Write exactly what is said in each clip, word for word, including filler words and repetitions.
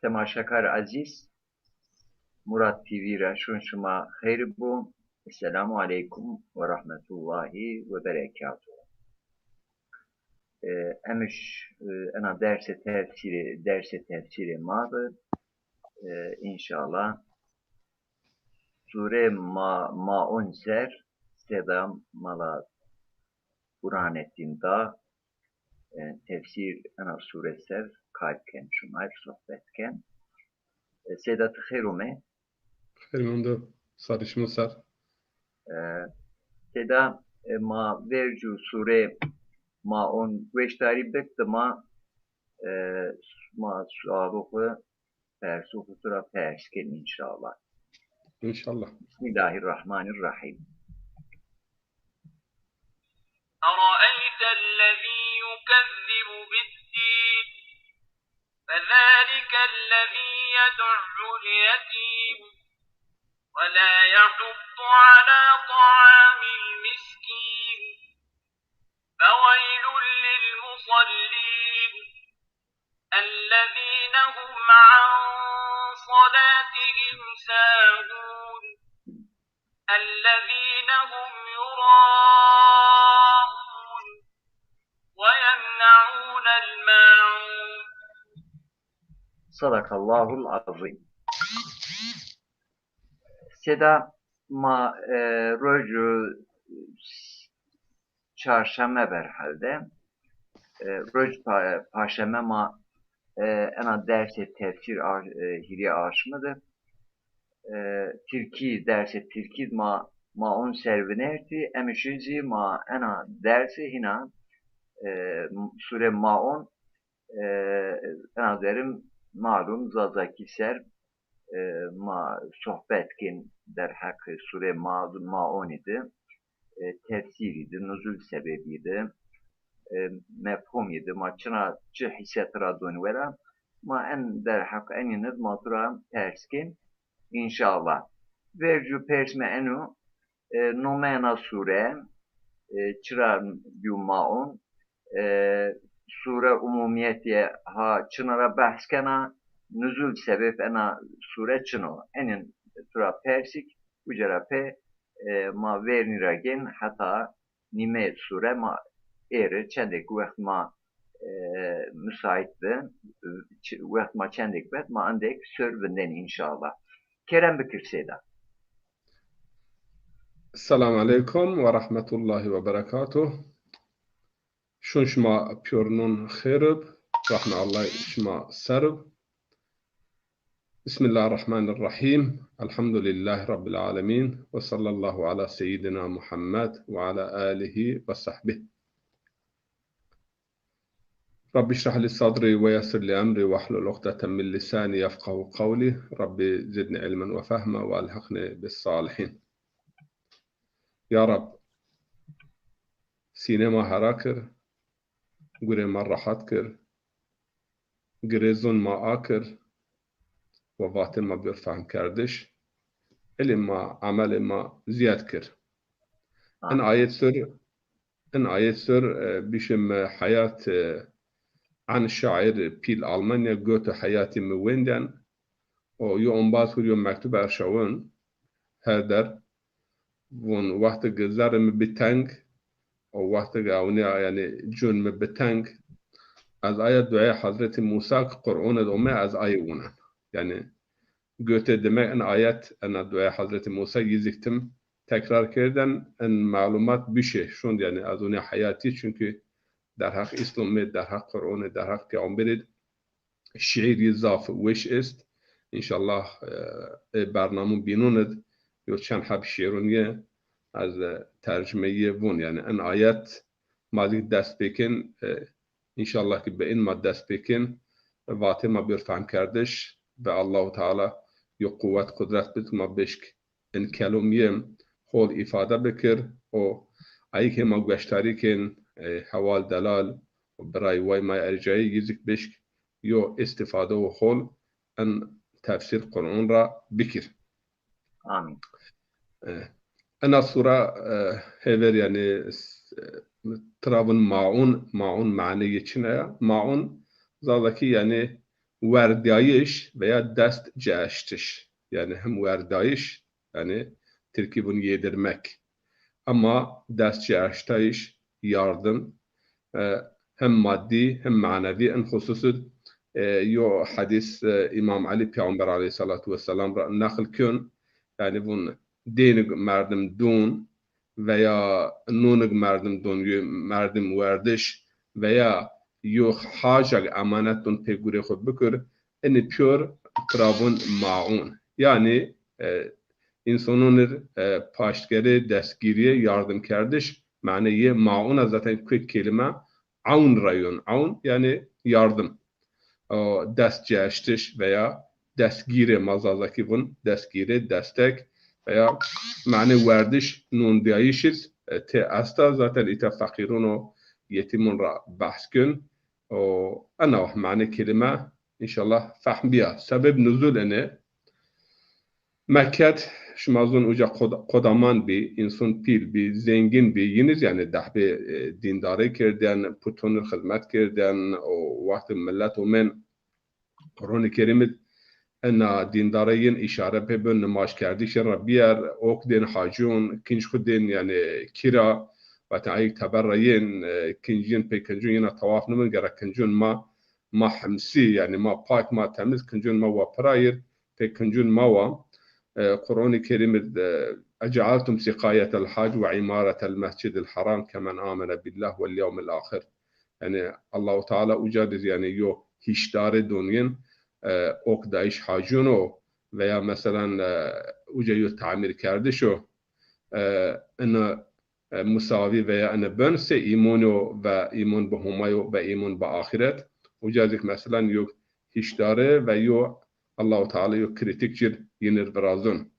Temaşekar ezîz, Murat T V ra şun şima xeyr bo. Esselamu aleykum ve rahmetullahi ve berekatuhu. E, emiş, e, ena derse tefsîrê, derse tefsîrê ma de, e, înşallah Sure Ma-, Maun ser seda mala Burhanettin da, e, tefsîr ena sure ser kar ken, şima sohbet ken. E, Seyda, ti xeyr ome. Xeyr mendo, sarê şima ser. E, Seyda, e, ma vercu sure Maun gueştarî bik, dima, e, ma sualû xwu, persû xwu tu ra pers ken înşallah. İnşallah. Bismillahirrahmanirrahim. أرأيت الذي يكذب بالدين فذلك الذي يدع اليتيم ولا يحض على طعام المسكين فويل للمصلين الذين هم عن صلاتهم ساهون الذين هم يراءون ويمنعون الماعون. Sadakallahul azim. Seyda, ma, e, roju çarşeme berhelde, e, roj pa-, paşeme ma, e, ena dersê tefsîr a-, e, hîrê aşmi de, e, tirkî, dersê tirkî ma, Maun ser vinertî, emişin zî ma ena dersê hîna, e, sure Maun, e, ena derin malum Zazakî ser, e, ma sohbet kên derheqê sure Ma-, Maunî de, e, tefsîrî de, nuzul sebebî de, e, mefhumî de, ma çina çi hîset ra don wera, ma en derheq enîn id ma tu ra pers kên, înşallah. Vercu pers mi eno, e, nomena sure, e, çira bîyo Maun, e, sure umumiyetê ha çina ra behs kena, nuzul sebeb ena sure çin o. Enîn tu ra persik, uca ra pê, e, ma vernî ra gên heta nîme sure ma êri, çendêk wext ma, e, musaît bi, ç-, wext ma çendêk bet, ma endêk sor vindên înşallah. Kerem bikir Seyda. Selam aleykum ve rahmetullahi ve berekatuh. Şun şima pîyornon xêr ib, rahme Allah şima ser ib. Bismillahirrahmanirrahim. Elhamdülillahi Rabbil alemin. Ve sallallahu ala seyyidina Muhammed ve ala alihi ve sahbihi. Rabbi şrah li sadri ve yessir li emri ve hlul uqdeten min lisani yefqahu qawli. Rabbi zidni ilmen ve fehmen ve elhiqni bis salihin. Ya Rab, sînê ma hera kir, gurê ma rehat kir, girê zon ma akir, ve vatê ma bêr fehmkerdiş, ilm ma, emelê ma ziyad kir. In ayet sur, in ayet sur, e, bişim, e, heyat, e, an şair pîl Almanya Goethe heyatî mi wênden, o yo ombaz hur yo mektub erşawin, her der, Vun, wextêk zerrê mi bi teng, o wextêk ewnîya, yanî cûn mi bi teng, ez aya duaya Hezretî Musa ki Qur'on id ome, ez ayê wunen. Yanî Goethe demek in ayet, ena duaya Hezretî Musa yî zî tim tekrar kerden, in melumat bişê şund, yanî ez ûnî heyatî, çunkî derheq Îslamê, derheq Qur'onê, derheq Peyxamberî şîîrî zaf weş est. Înşallah, e, ê bernamûn bînûn id yo çend heb şîîrûn yê ez, e, tercumeyî yê vûn. Yanî in ayet ma zî dest pêkên, e, înşallah ki bi in ma dest pêkên, vatê ma bêr fehmkerdiş ve Allahu Teala yo quwet, qudret bid ma bêşk in kelom yê hol îfade bikir û ayîkê ma gueştarî kên, e, hewal delal û biray way ma ercayî yî zî bêşk yo îstîfade û hol in tefsîr Qur'on ra bikir. Amîn. E, ena sura, e, hêver yanî, e, tira vun maun, maun maneyê çine ya? Maun Zazakî yanî werdayış veya dest ceeştiş. Yani hem werdayış, yani Tirkî vun yedirmek. Ama dest ceeştayış, yardım, e, hem maddi hem manevi. En hususu, e, yo hadis, e, İmam Ali Peygamber aleyhissalatu vesselam ra nakl kön. Yani vun dênig merdim dun veya nunig merdim dun, yo merdim werdiş veya yo hacag emanet dun pê gurê xu bikir, ini piyor tira vun maun. Yani, e, insanonir, e, paştgeri, destgiriye, yardım kerdiş, maneyê mauna zaten kök kelime aun ra yon. Aun yani yardım. O, dest ceeştiş veya destgiri, ma Zazaki vun destgiri, destek veya mane werdiş, nondiyayışiz, e, te esta. Zaten ita feqîrun o yetîmun ra behs kön. O, ena mane kelime inşallah fehm biya. Sebeb nuzul ene, Mekket, şima zun uca qod-, qodaman bî, însun pîl bî, zengîn bî, yiniz yani dehbê, e, dîndarê kerdên, putunir xizmet kerdên, o wextê millet omên, Quranê Kerîm id ena dîndarê yin îşare pê bi, nimaj kerdişê ra bîyer, ok dên hacîyon, kinc xu dên yani kira, vatin ayik teber ra yin, e, kinc yin pê kincun yina tawaf nibin, gere kincun ma, ma himsî, yani ma pak, ma temiz, kincun ma wa pirayir, pê kincun ma wa. E, Quranê Kerîm id, e, "Ecealtum siqayetel hac ve imaretel mescidil haram kemen amene billah vel yevmil axir." Yani Allahu Teala uca dir yani yo hîşdarê donîn, e, ok dayış hacîyon o veya meselan, e, uca yo tamîr kerdiş o. E, ina, e, musawî veya ina ben se îmon o ve îmon bi Homay o ve îmon bi axiret. Uca zik meselan yo hîşdare ve yo Allahu Teala yo krîtîk cir yinir virazun.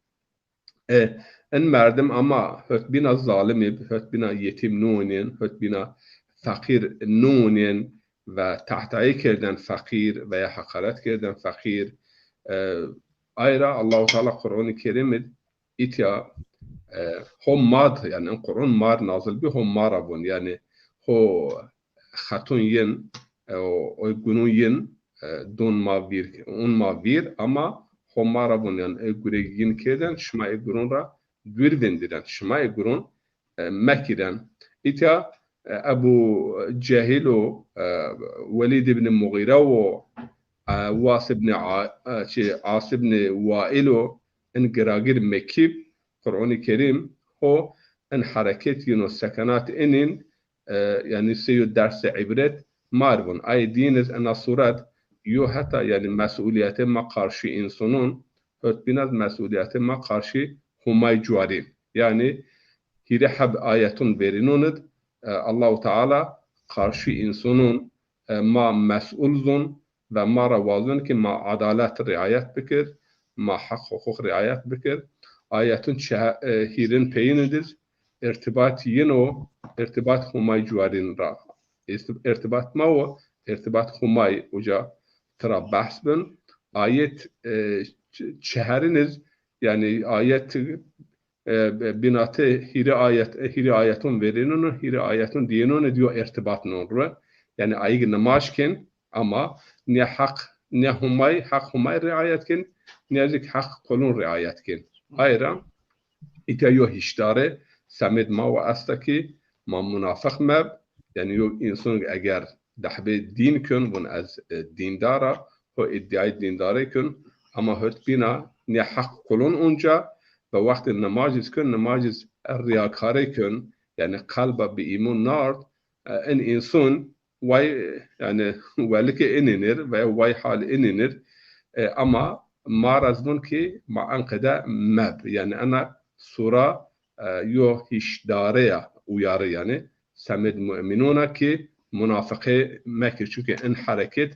E, in merdim ama hotbîna zalimî bi, hotbîna yetîm nûnên, hotbîna feqîr nûnên ve tehtayî kerdên feqîr veya heqaret kerdên feqîr. E, ayra Allahu Teala Quranê Kerîm id îtya, e, ho mad, yani in Quran mar nazil bi, ho ma ra vun. Yani ho xetun yin, e, o, o gunun yin, e, dun ma vîr, un ma vîr, ama ho ma ra vun, yani e gure yin kêden, şima e gurun ra dûr vindiren, şima e gurun, e, mekîren. Îtya, e, Ebu Cehil o, e, Welîd ibn Muxîre o, e, Was ibn A-, e, şey, As ibn Wail o, in giragir Mekî b, Quranê Kerîm ho in hereket yin o sekenat inin, e, yani sey yo dersê îbret mar vun. Ay dîniz ena suret yo heta yani mesulîyetê ma qarşî însunun, hotbînat mesulîyetê ma qarşî Humay cuarîn. Yani hîrê heb ayetun verînun id, e, Allahu Teala qarşî însunun, e, ma mesul zun ve ma ra wazun ki ma adalet riayet bikir, ma heq huquq riayet bikir. Ayetun çe-, e, hîrin peyin id iz irtibat yin o, irtibat Humay cuarîn ra. Îst-, irtibat ma o, irtibat Humay uca tira behs bin. Ayet, e, ç-, çeherin iz, yani ayet, e, binatê hîrê ayet, e, hîrê ayetun verînun, hîrê ayetun dîyênun id yo irtibat non ru. Yani ayig nimaj kên, ama ne heq, ne Humay, heq Humay riayet kên, ne zik heq kulun riayet kên. Ayra îtya yo hîşdare semêd ma wa esta ki ma munafiq meb, yani yo însun eger dehbê dîn kön, vun ez, e, dîndar a, ho îdîayê dîndarê kön, ama hotbîna ne heq kulun unca, ve wextê nimaj iz kön, nimaj iz riyakarê kön, yani qelba bi îmon nard, e, in însun way, yani welikê ininir veya way hal ininir, e, ama ma ra zun ki ma en qede meb. Yani ena sura, e, yo hîşdare ya, uyarı yani. Semêd mu'minuna ki munafiqê mekir. Çünkü in hereket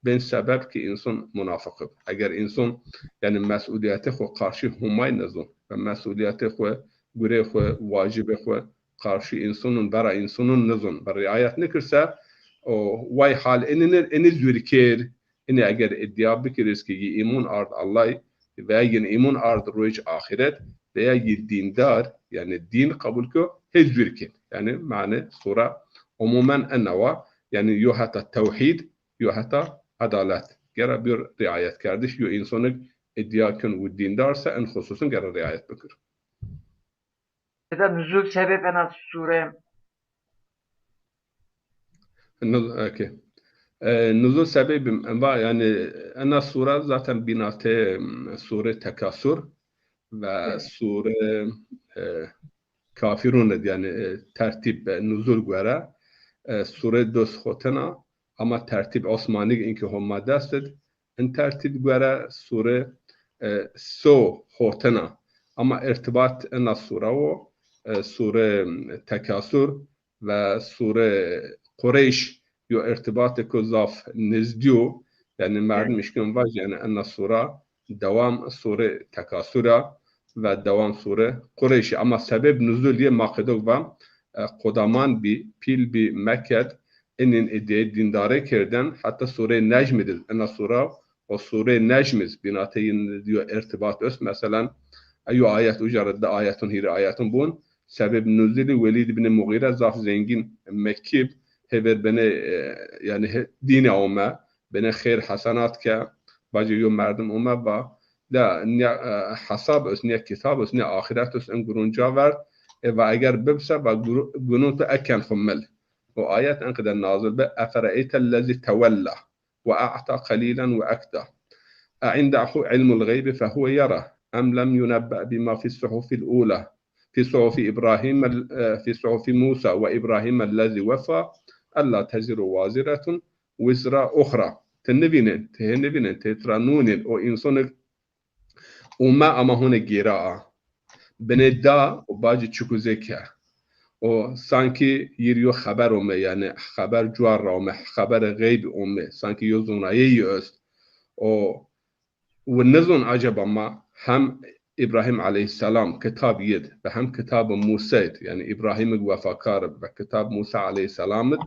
bên sebeb ki însun munafiq ib. Eger însun, yani mesulîyetê xwu qarşî Humay nizun ve mesulîyetê xwu, gurê xwu, wacibê xwu qarşî însunun, vera însunun nizun ve riayet nikir se, o way hal ininir, ini zûrkêr, ini eger îdîa bikiriz ki yi îmun ard Allay veya yin îmun ard ruec axiret veya yi dîndar, yani dîn qebul ko, hê zûrkên. Yani mane sura umumen enawa, yani yo heta tewhîd, yo heta edalet. gera bîyo riayetkerdiş. Yo însonik îdîa kin û dîndar se en xususin gera riayet bikir. Eda nuzul sebeb ena sure. Nuz, okay. E, nuzul sebebî va, yanî ena sure zaten bînate, m, sure Tekasur ve sure, e, Kafirun id, yanî, e, tertîb, e, nuzul gore, e, sure dos xotina, ama tertîb Osmanî inkî Homa dest id, in tertîb gore sure, e, so xotina. Ama irtibat ena sure wo, e, sure, m, Tekasur ve sure Qureyş yo irtibatêko zaf nizdî yo. Yanî merdim îşkin vaj, yanî ena sure dewam sure Tekasur a ve dewam sure Qureyş. Ama sebeb nuzul yê ma qedok va, e, qodaman bî, pîl bî, Mekke d, inîn îdîayê dîndarê kerdên, heta sure Necm id ena sure, o sure Necm iz bînate yin yo irtibat est. Meselan, yo ayet uca ra di ayetun, hîrê ayetun bun. Sebeb nuzulî Welîd bin Muxîre zaf zengîn Mekkî b, hêver benê, e, yanî he-, dîne ome, benê xêr hesenat ke, bacê yo merdim ome va, la nîya, e, hesab est, nîya kitab est, nîya axiret est, in gurun ca verd, e, va eger bib se, va guru-, gunun tu eken xwu mil. O ayet in qide nazil bi, Efereeytellezî tewella. وأعطى قليلا وأكدى. أعنده علم الغيب فهو يرى أم لم ينبأ بما في الصحف الأولى في صحف إبراهيم ال-، في صحف موسى وإبراهيم الذي وفى ألا تزر وازرة وزر أخرى. Ti nivînên, ti hê nivînên, ti hê tira nûnên, o însonik ûme ama hone gêra a. Binê da û bacî çikuzê ke. O sankî yir yo xeber ome, yanî xeber cuar ra ome, xeberê xeyb ome, sankî yo zonayê yi est. O wi nizon acaba ma hem Îbrahîm aleyhîsselam kitab yid ve hem kitabê Mûse id, yanî Îbrahîmik wefakar ib ve kitab Mûse aleyhîsselam id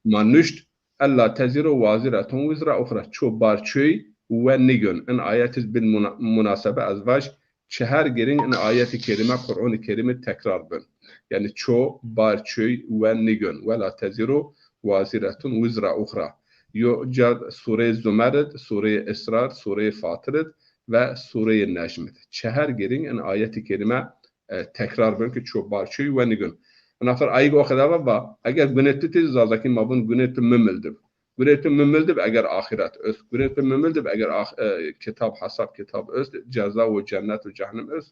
ma nuşt, Ella tezîru waziretun wizra uxra. Ço bar çoy we nigön. In ayet iz bin muna-, munasebe ez vaj, çi her gering in ayetî kerîme Qur'onî Kerîmî tekrar bin. Yanî ço bar çoy we nigön. Wela tezîru waziretun wizra uxra. Yo ca Sûreyê Zumer id, Sûreyê Îsra id, Sûreyê Fatir id ve Sûreyê Necm id. Çi her gering in ayetî kerîme e, tekrar bin ki ço bar çoy we nigün. Ina fer ayig o qeda va, va, eger gunê tu tê Zazakî ma vun gunê tu mimil dib. Gunê tu mimil dib eger axiret est. Gunê tu mimil dib eger ax-, e, kitab, hesab kitab est, ceza û cennet û cehennem est.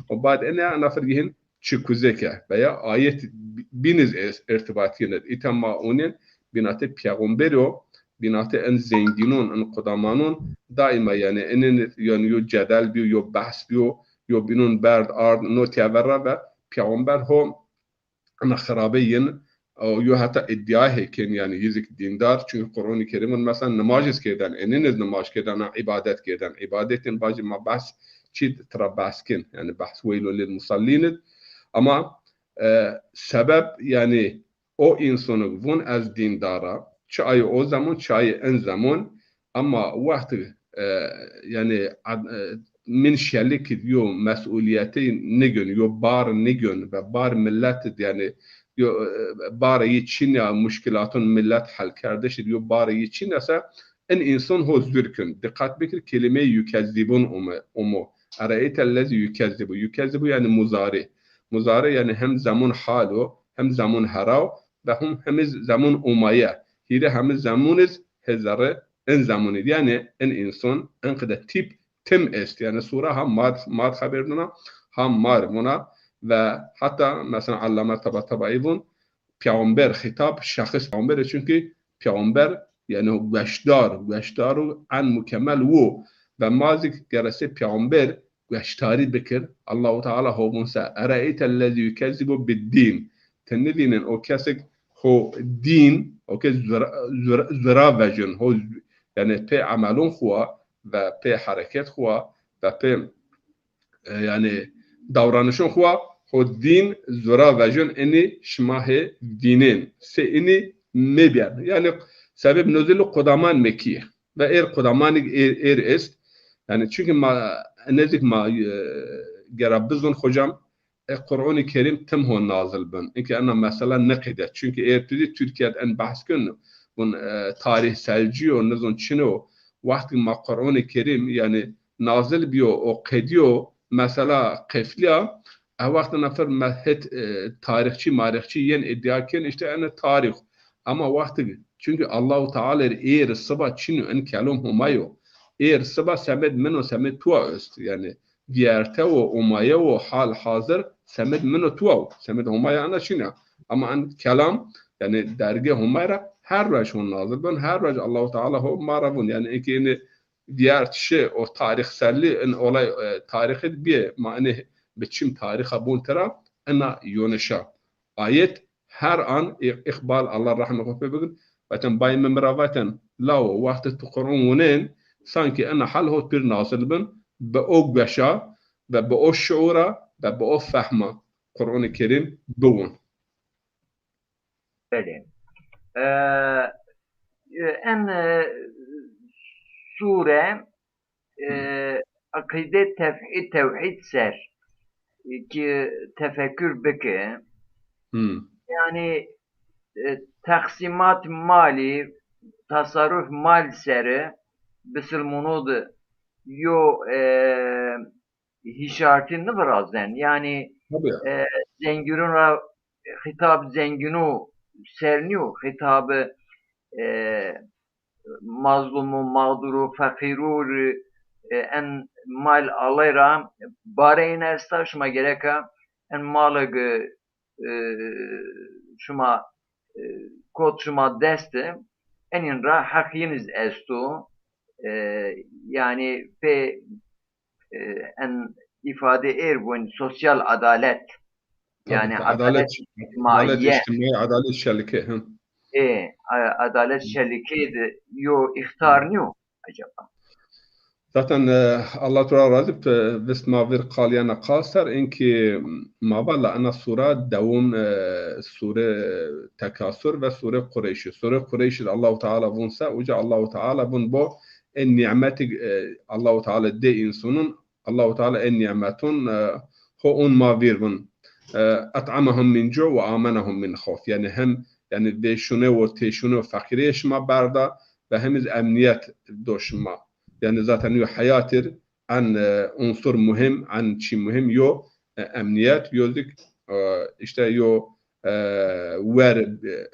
O bad ene ina fer gihin çi kuzeke veya ayet bi-, bîniz est, irtibatî ned. Îta ma unin bînatê peyxamber o, bînatê in zengînon, in qudamanon daîma, yanî, inin, yanî, yo cedel bîyo, yo behs bîyo, yo bînon berd ard, no tever ra ve peyxamber ho ina xirabe yin, o, yo heta îdîa hê kên, yanî, yizik dîndar, çunkî Qur'onî Kerîm in, mesela, nimaj iz kêrden, inin iz nimaj kêrden, îbadet kêrden, îbadetên bacî ma behs çî tira behs kên, yanî, behs weylun lil musallîn id. Ama, e, sebeb, yanî, o însonik vun ez dîndar a, çi ayê o zemon, çi ayê in zemon, ema wexti, e, yanî ad-, e, min şelik id yo mesulîyetê nigön, yo bar nigön ve bar milet id, yanî yo, e, barê yi çin ya, muşkîlatun milet helkerdiş id yo barê yi çin ya se, in înson ho zûr kün. Diqet bikir, kelîmeyê yukezzîbun ume-, umo. Ereeytellezî yukezzîbu. Yukezzîbu yanî muzarî. Muzarî yanî hem zemun hal o, hem zemun hera o ve hem, hem iz zemun umaye. Hîrê hem iz zemun iz hê zerrê in zemun id. Yanî in înson, in qide tîp tim est. Yanî sûre ha ma d, ma d xeber duna, ha ma r vuna ve heta mesela Allame Tabatabaî vun, peyxamber, xîtab şexis peyxamber, çunkî peyxamber, yanî gueşdar, gueşdar û en mukemel wo. Ve ma zî geresê peyxamber gueşdarî bikir. Allahu Teala ho vun se, "Ereeytellezî yukezzibu biddîn." Ti nivînin o kesik ho dîn, o kes zura, zura, zura vejin, ho z-, yanî pê emelon xwu ve pê hereket xwu ve pê e, yanî davranişon xwu ho dîn zura vejun, inî şima hê dînên. Se inî mebîyen. Yanî sebeb nuzulî qudaman Mekkî ye. Ve êr qudamanî êr, êr est. Yanî çunkî ma, nezik ma, e, gera bizun hocam, e, Qur'onî Kerîm tim ho nazil bin. Inkî ena mesela niqîde. Çunkî êr tu dî Tirkîye d en behs kün, vun, e, tarîh selcî yo, nizon çin o. Wextî ma Qur'anê Kerîm, yanî nazil bîyo û qedîyo, mesela qeflîya, e, wextî nefer me-, het, e, tarîxçî, marîxçî yên îdîa kên, îşte ene tarîx. Ama wextî, çunkî Allahu Teala rê êr siba çin o, en kelom Homa yo. Êr siba semed min o, semed tu a est. Yanî, vîyerte wo, omaye wo, hal hazir, semed min o tu a wo. Semed Homaya ana çin a. Ama en kelam, yanî dergê Homay ra her roj hon nazil bin, her roj Allahu Teala ho ma ra vun. Yanî inkî ini vîyert şi o tarîxsellî, in olay, e, tarîxî bîye, ma ini bi çim tarîxa bun tira, ina yonişa. Ayet her an, Î-, Îqbal, Allah rehmê xo pê bikir, vaten, bay mi mi ra vaten, lawo, wextê tu Qur'an wunên, sankî ena hal hot pir nazil bin, bi o gueşa ve bi o şuura ve bi o fehma Qur'anê Kerîm biwun. Belê. E, en, e, sûre, e, Hı. Eqîde tevhîd, tewhîd ser, e, ki tefekkür bike. Hı. Yanî, e, teqsîmat malî, tasarruf mal seri bisilmûnû de yo, e, hîşartî nivirazen. Yanî, Tabii. e, zengînû ra xîtab zengînû ser nîyo, xîtabî, e, mazlûmû, mağdurû, feqîrû rê, e, en mal Allay ra bareyîn esta, şima gereka en malig, e, şima, e, kot şima dest de, enîn ra heq yin iz esto. E, yanî pê, e, en îfade êr bun sosyal adalet. Tabii, Yanî tabii. adalet Adalet, adalet îctimaiye. içtimai, adalet şerîke. Hı. E, a-, adalet şerîke de yo îxtar nîyo acaba? Zaten, e, Allah tu ra razî bi, vist ma vir qalîyena qal ser, inkî ma va la ena sura dewum, e, sure Tekasur ve sure Qureyşî. Sure Qureyşî de Allahu Teala vun se, uca Allahu Teala vun bo, e, nîmetî, e, Allahu Teala dê însanun, Allahu Teala ê nîmetun, e, ho un ma vîr vun. E, "Et'amehum min cu ve amenehum min xof." Yanî hem, yanî vêşune û têşune û feqîrê şima berda ve hem iz emnîyet do şima. Yanî zaten yo heyatî r en, e, unsur muhîm, en çî muhîm yo, e, emnîyet, yo zik, e, îşte yo, e, wer, e,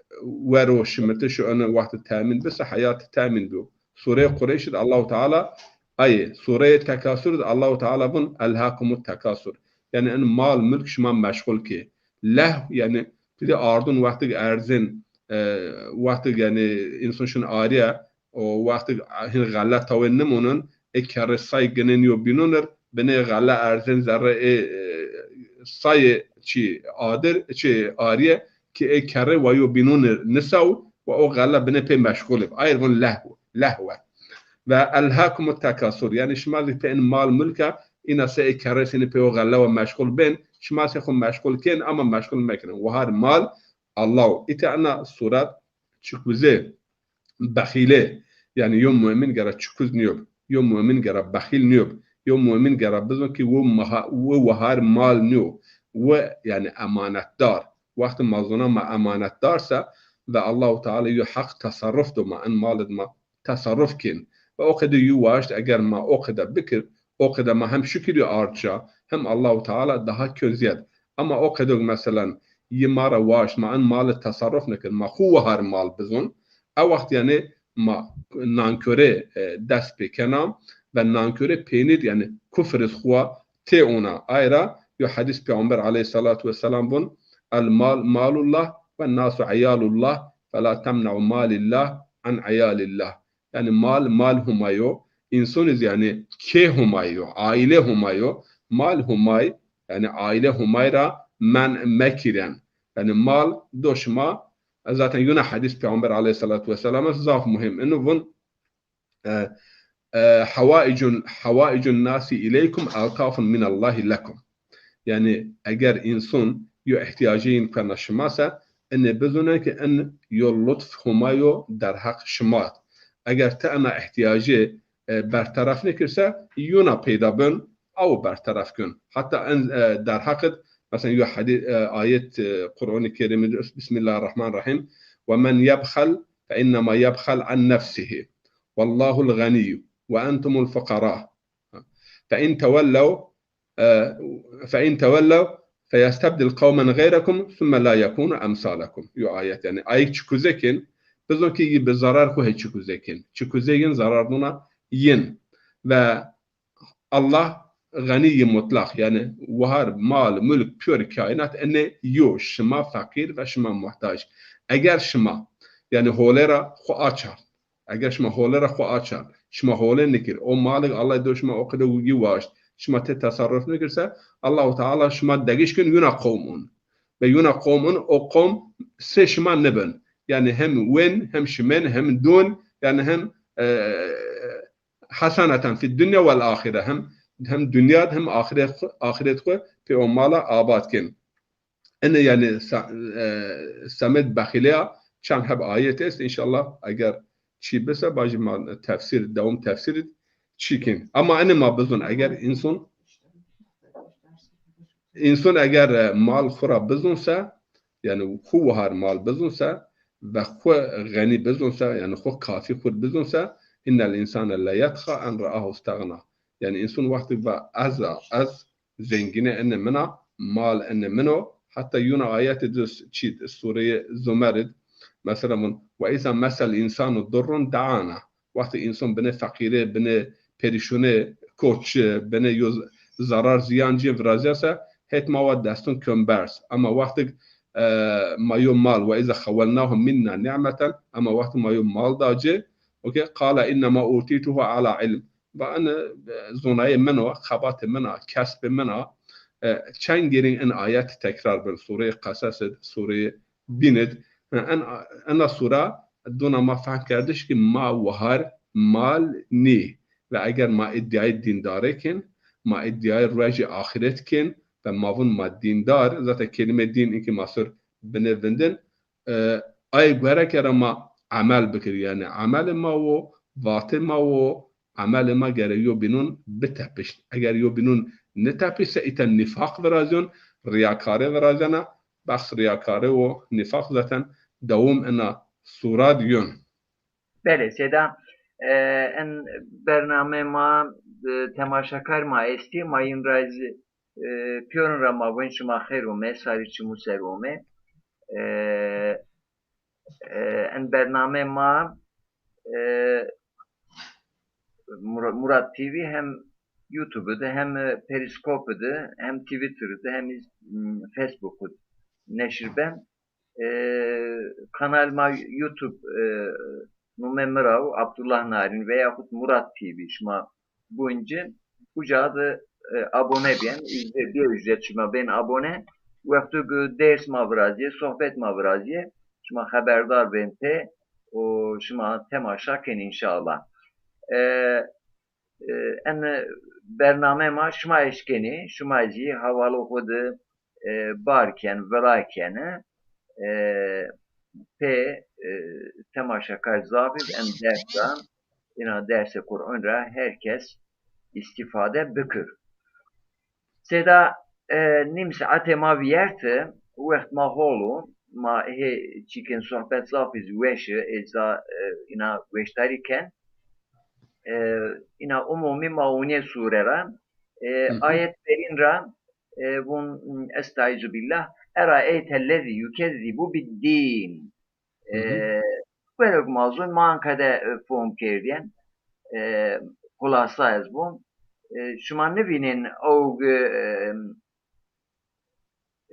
wer o şimitiş o ene wextî temîn bise, heyat temîn biyo. Sureyê Qureyşî de Allahu Teala, ay, Sureyê Tekasur de Allahu Teala vun, "Elhakumut tekasur." Yanî en mal, mulk şima meşxul kê. Lehw, yanî pîrê ardun wextig erzin, e, wextig yanî însan şin arîye, o wextig hin xele tawê nimonun, ê kerrê say ginin yo bînunir, binê xele erzin zerre ê, e, sayê çî adir, çî arîye ki ê kerrê wa yo bînunir nisaw ve o xele binê pê meşxul ib. Ayr vun lehw, lehwe. Ve elhakumut tekasur. Yanî şima zî pê in mal mulka, îna se ê kerrê seni pê o xele ve meşxul bên, şima se xo meşxul kên ama meşxul mekinin. Wahar mal, Allahu. Îte ena suret çikuzê, bexîlê. Yanî yo muemin gera çikuz nîyo. Yo muemin gera bexîl nîyo. Yo muemin gera bizon ki wo maha-, wo wahar mal nîyo. Wo yanî emanetdar. Wextî ma zona ma emanetdar se ve Allahu Teala yo heq teserruf do ma, en mal id ma teserruf kên. Ve o qede yo waşt eger ma o qede bikir, o qede ma hem şukirî ard şa, hem Allahu Teala daha kön zîyad. Ama o qedog meselen yi ma ra waşt, ma en mali teserruf nikir, ma xu wahar mal bizon, e wext yanî ma nankörê, e, dest pê kena ve nankörê pênî d yanî kufr iz xu wa tê ona. Ay ra yo hedîs Peyxamber aleyhîsselatu wesselam vun, "El mal malullah ve nasu eyalullah, fela temne'u malillah an eyalillah." Yanî mal, mal Humay o. Însan iz yanî kê Humay o, aîle Humay o. Mal Humay, yanî aîle Humay ra men'î mekîren. Yanî mal do şima, zaten yuna hedîs Peyxamber aleyhîsselatu wesselam est, zaf muhîm. Ino vun, e, e, "Hewaicun, hewaicun nasi ileykum eltafun minallahi lekum." Yanî eger însan yo îhtîyacê yin kena şima se, inê bizone ki in yo lutf Humay o derheq şima d. Eger ti ena îhtîyacê, e, berteref nikir se, yuna peyda bin, aw berteref kin. Hatta en, e, derheq id, meselen, yo hedî-, e, ayet, e, Qur'anê Kerîm id, Bismillahirrahmanirrahîm. "Ve men yebxel fe innema yebxel an nefsihi." والله الغني وأنتم الفقراء فإن تولوا، e, فإن تولوا فيستبدل قوما غيركم ثم لا يكونوا أمثالكم. Yo ayet, yanî, ayik çikuze kên, bizon ki yi bi zarar xwu hê çikuze kên. Çikuze yin, zarar dona yin. Ve Allah xenîyî mutlaq, yanî wahar, mal, mulk, pîyor kaînat enê yo, şima feqîr ve şima muhtac. Eger şima, yanî, holê ra xwu açan, eger şima holê ra xwu açan, şima holê nikir, o malik Allah do şima o qide wigî waşt, şima tê tesarruf nikir se, Allahu Teala şima degiş kin yuna qowm un. Ve yuna qowm un, o qowm sê şima nibin. Yanî hem wên, hem şimên, hem dûn, yanî hem, e, heseneten fid dunya vel axire. Hem, hem dinya de hem axiret, axiret xwu pê o mala abad kên. Ene yanî sa-, e, semed bexîleya çend heb ayet est. Înşallah eger çî bise, bajî ma tefsîr, dewam tefsîr çî kên. Ama ene ma bizon, eger însan, însan eger, e, mal xwu ra bizon se, yanî xwu wahar mal bizon se ve xwu xenî bizon se, yanî xwu kafî xwu bizon se, innel însane leyetxa en reahu stexna. Yanî însan wextî va ez a, ez zengîne ene min a, mal ene min o. Heta yuna ayetê di çî, sureyê Zumer id, mesela vun, "Ve îza mesel însanu durrun daana." Wextê însan binê feqîrê, binê perîşûnê, koçi, binê yo z-, zarar ziyan cî virazîya se, hêt ma wa destun kön berz. Ema wextik, e, ma yo mal, "Ve îza xewelnahu minna ni'meten", ema wextik ma yo mal da ci, okey, "Qale innema utîtuhu ala ilm." Va ene, e, zonayê min o, xebatê min a, kesbê min a. E, çend gerîn in ayet tekrar bin, sureyê Qesas id, sureyê Bîn id. E, en, ena sura dona ma fehm kerdiş ki ma wahar mal nî. Ve eger ma îdîayê dîndarê kên, ma îdîayê ruejê axîret kên ve ma vun ma dîndar, zaten kelîmê dîn inki ma sur binê vindin, e, ay guere ke ra ma emel bikir. Yanî emelê ma wo, vatê ma wo, emelê ma gere yo bînun bitepişt. Eger yo bînun nitepişt se, îta nîfaq virazyon, rîyakarê virazena, behs rîyakarê wo, nîfaq zaten dewam ena sura di yon. Belê, Seyda, e, en bername ma, e, temaşakar ma estî, ma yin ra zî, e, pîyorin ra ma vun şima xeyr ome, sarî çimû ser ome. E, e, en bername ma, e, Mur-, Murat T V hem YouTube de, hem, e, Periscope de, hem Twitter de, hem iz-, m, Facebook de neşir ben. E, kanal ma YouTube, e, nume mi ra wo, Abdullah Narin veyaxut Murat T V, şima buncî uca de, e, abone bîyen, ücret, bê ücret şima bên abone. Wexto ki ders ma virazîyê, sohbet ma virazîyê, şima xeberdar bên pê û şima temaşa kên înşallah. E, e, en bername ma şima eşkenî, şima zî hewalo xwu de, e, bar ken, vila kenî, e, pê, e, temaşakar zaf id en dersa, ina dersê Qur'an ra her kes îstîfade bikir. Seyda, e, nîm saetê ma vîyerti, wext ma hol o, ma hê çîkên sohbet zaf iz weş i, eza, e, ina weşdarî ken. E, ina umumî ma unê sure ra. E, Hı hı. Ayet verîn ra, e, vun, "Estaizu billah, eraeytellezî yukezzibu biddîn." Hı hı. E, verok ma zun, ma anka de, e, fom kerdîyen. E, xulasa ez vun. E, şima nivînên ewg, e,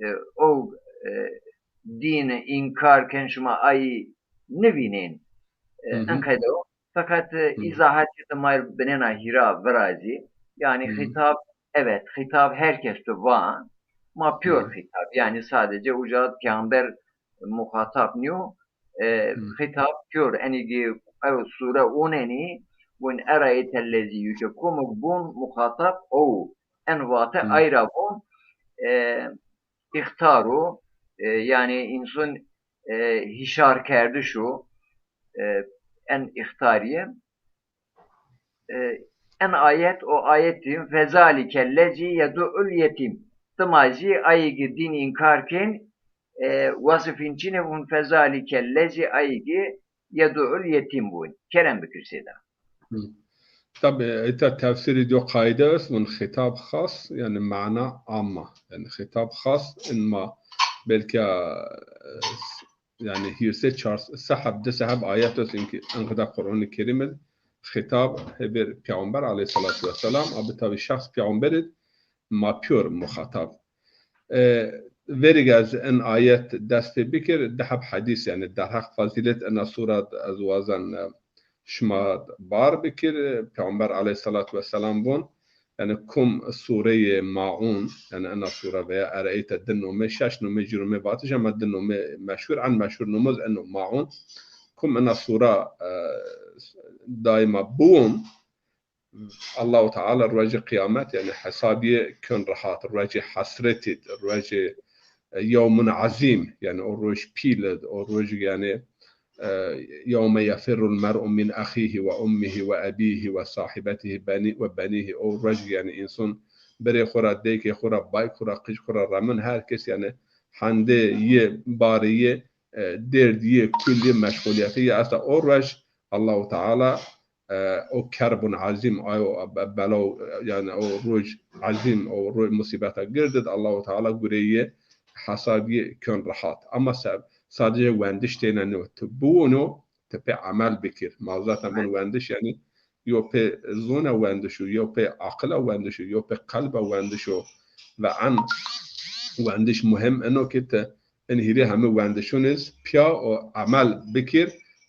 e, ewg, e, dîn înkar ken, şima ayî nivînên. E, Hı hı. Enqede o. Feqet, e, Hı hı. Îzahatê de ma binêna hîra virazî. Yanî Hı hı. Xîtab, evet, xîtab her kes tu va. Ma pîyor Hı hı. Xîtab. Yanî sadece uca peyxamber muxatab nîyo. E, Hı. Xîtab pîyor. Enî ki ew sure unenî, vun eraeytellezî yuke, komik bun muxatab o. En vate Hı. Ay ra vun, e, îxtar o, e, yanî însan, e, hîşar kerdiş o, e, en îxtarîye. E, en ayet, o ayetî, "Fezalike lezî yedu'ul yetîm." Dima zî ayî ki dîn înkar kên, e, wasifîn çin ê, vun, "Fezalike lezî", ayî ki yedu'ul yetîm vun. Kerem bikir Seyda. Hı. Tabi, îta tefsîrî do qaîde est, vun xîtab xas, yanî mana amma. Yanî xîtab xas, in ma belkî, e, yanî hîrsê çar seheb, di seheb ayet est, inkî enqida Qur'anî Kerîm id, xîtab hebir Peyxamber aleyhissalatu vesselam, abi tabi şexs Peyxamber id, ma pîyor muxatab. E, verîg ez in ayet dest pê bikir, di heb hedîs, yanî derheq fazîlet ina sura ez wazen, e, şima bar bikir. Peyxamber aleyhissalatu vesselam von, yanî kum sureyê Maun, yanî ina sura veya Ereeyte di nome, şeş nome, ci nome vatiş, ama di nome meşhur, en meşhur nomoz eno Maun. Kum ina sura, e, daîma biwon, Allahu Teala rojê qîyamet, yanî hesabîye kön rehat, rojê hesretî, rojê, e, yewmun azîm, yanî o roj pîl id, o roj yanî, e, yewme yefirrul mer'u min axihi ve ummihi ve ebihi ve sahibetihi beni-, ve benihi. O roj yanî însan birê xwu ra, dêkê xwu ra, bay xwu ra, qij xwu ra remin, her kes yanî hendê yi, barê yi, e, dêrd yi, kul yi, meşxulîyetê yi esta. O roj Allahu Teala e, o kerbun azîm, ayo be-, belaw, yanî o roj azîm, o roj musîbeta gird id, Allahu Teala gureyê hesabî kön rehat. Ama se-, sadece wendiş têne nîyo. Ti biwuno, ti pê emel bikir. Ma zaten vun wendiş, yanî yo pê zona wendiş o, yo pê aqila wendiş o, yo pê qelba wendiş o. Ve en wendiş muhim eno ki ti in hîrê heme wendişûn iz pîya û emel bikir,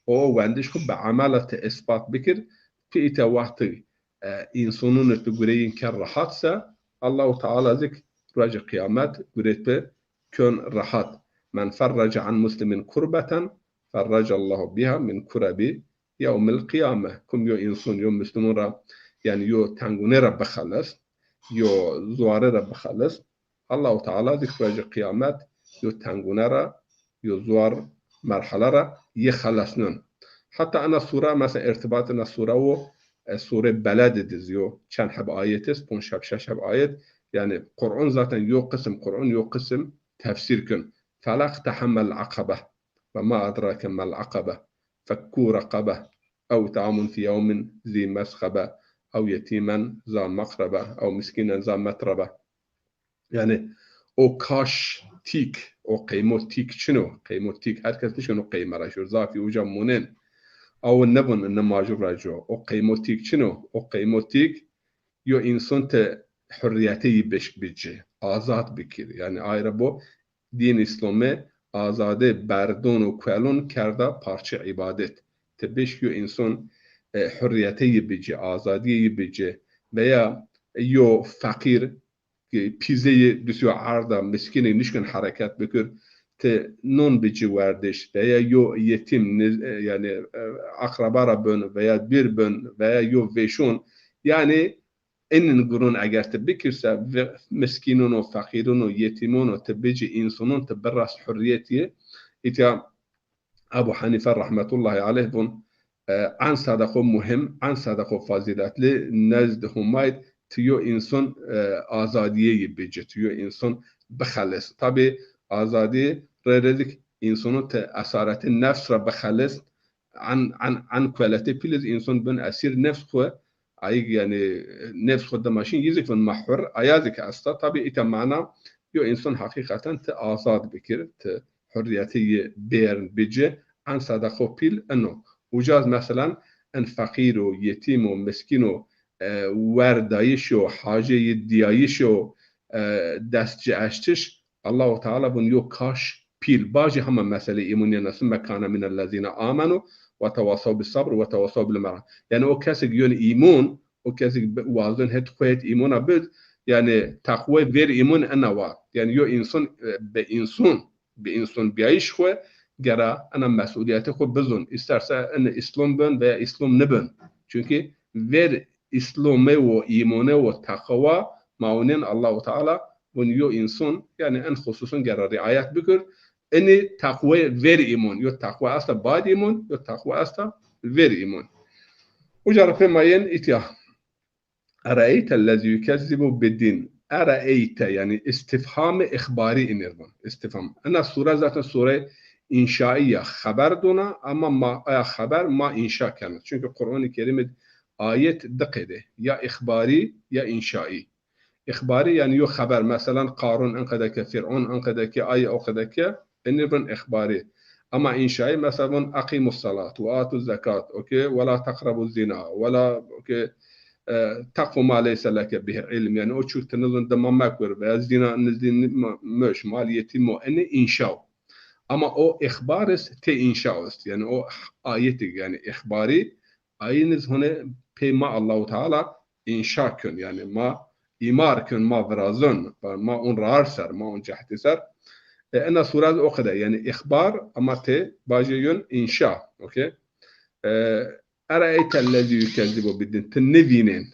û o wendiş xwu bi emela ti îspat bikir, ti îta wextî, e, însonûn ir ti gureyîn ke rehat se, Allahu Teala zik rojê qîyamet gurê ti kön rehat. Men ferrece an muslimin kurbeten, ferrece Allahu biha min kurebi yewmil qiyame. Kum yo înson, yo muslimûn ra, yanî yo tengûne ra bixeles, yo zuare ra bixeles, Allahu Teala zik rojê qîyamet yo tengûne ra, yo zuar merhele ra yi xelesnun. Heta ena sure, mesela, irtibat ena sure wo, e, sure Beled id iz yo çend heb ayet est, ponc heb, şeş heb ayet. Yanî Qur'an zaten yo qisim, Qur'an yo qisim tefsîr kun. Felaqtehamel aqebe. Ve ma edrake mel aqebe. Fekkû reqebe. Ew it'amun fî yewmin zî mesxebe. Ew yetîmen za meqrebe. Ew miskînen za metrebe. Yanî o kaş tîk, o qeymo tîk çin o? Qeymo tîk, her kes nişkeno qeyme ra şor. Zafî uca monên. Aw nibin, nimajû ra co. O qeymo tîk çin o? O qeymo tîk yo înson ti hurrîyetê yi bişk bi ci, azad bikir. Yanî ay ra bo dîn Îslome azadê berdon û kuelon kerda parçe îbadet. Ti bişk yo înson, e, hurrîyetê yi bi ci, azadîyê yi bi ci. Veya yo feqîr, e, pîzeyê dusyo erda, miskînê nişkin hereket bikir, ti non bi ci werdiş, veya yo yetîm, niz-, e, yanî, e, akraba ra bin, veya dûr bin, veya yo vêşon. Yanî inin gurûn eger ti bikir se, ve-, miskînon û feqîron û yetîmon û ti bi ci însonon, ti biras hurrîyet yi. Îtya Ebu Henîfe rehmetullahî aleyh vun, e, en sedeqo muhim, en sedeqo fazîletli, nezd Humayd ti yo înson, e, azadîyê yi bi ci, ti yo înson bixelis. Tabî azadî rê rê zik însonon ti esaretê nefs ra bixelis, en, en, en kueletê pîl iz înson bin esîr nefs xwu, ayig yanî nefs xwu dima şin, yi zik vun ma hur, aya zik esta. Tabî îta mana yo înson heqîqeten ti azad bikir, ti hurrîyetê yi bêrn bi ci, en sedeqo pîl ino. Uca iz, meselen, en feqîr o, yetîm o, miskîn o, e, werdayîş o, hacê yi dîyayîş o, e, dest ci eştiş, Allahu Teala vun yo kaş pîl. Bacî hema meselê îmûn yena, summe kane minellezîne amenu ve tewasaw bis sabr ve tewasaw bil merhame. Yanî o kesik yon îmûn, o kesik bi-, wazon het xwu het îmûna bid, yanî teqwe ver îmûn ena wa. Yanî yo înson, e, bi înson, bi înson bîyayîş xwu gera ena mesûlîyetê xwu bizon. Îsterse ena Îslom bin veya Îslom nibin. Çunkî ver Îslome wo, îmone wo, teqwa, maunên Allahu Teala vun yo înson, yanî en xususun gera rîayet bikir. Inî teqwe ver îmon, yo teqwe esta bad îmon, yo teqwe esta ver îmon. Uca ra pê ma yên îtya. Eraeyte lezî yukezzibu biddîn. Eraeyte, yanî îstîfhamê îxbarî inir vun. Îstîfham. Ina sure zaten sure înşaî ya, xeber dona, ama ma aya xeber ma înşa kena. Çunkî Qur'anî Kerîm id ayet di qede. Ya ixbarî ya înşaî. Îxbarî yanî yo xeber. Meselan, Qarûn enqede ke, Fir'ûn enqede ke, ay o qede ke, enî bin îxbarî. Ama înşaî, mesela, bin eqîmus salat ve atuz zekat, okey, ve la teqrebuz zina, ve la, okey, e, teqfu ma leyse leke bihi ilm. Yanî o çûk ti nizon dima mekur veya zina nizdî ni-, ma-, möş, mal yetîm o, enî înşa o. Ama o îxbar est, tê înşa est. Yanî o ayetî, yanî îxbarî, ayîniz hone pê ma Allahu Teala înşa kön. Yanî ma îmar kön, ma virazon, ma on raar ser, ma on cehtî ser. E, ena sure o qede. Yanî îxbar ama tê bajê yön înşa. Okey? E, Eraeytellezî yukezzibu biddîn. Ti nivînên.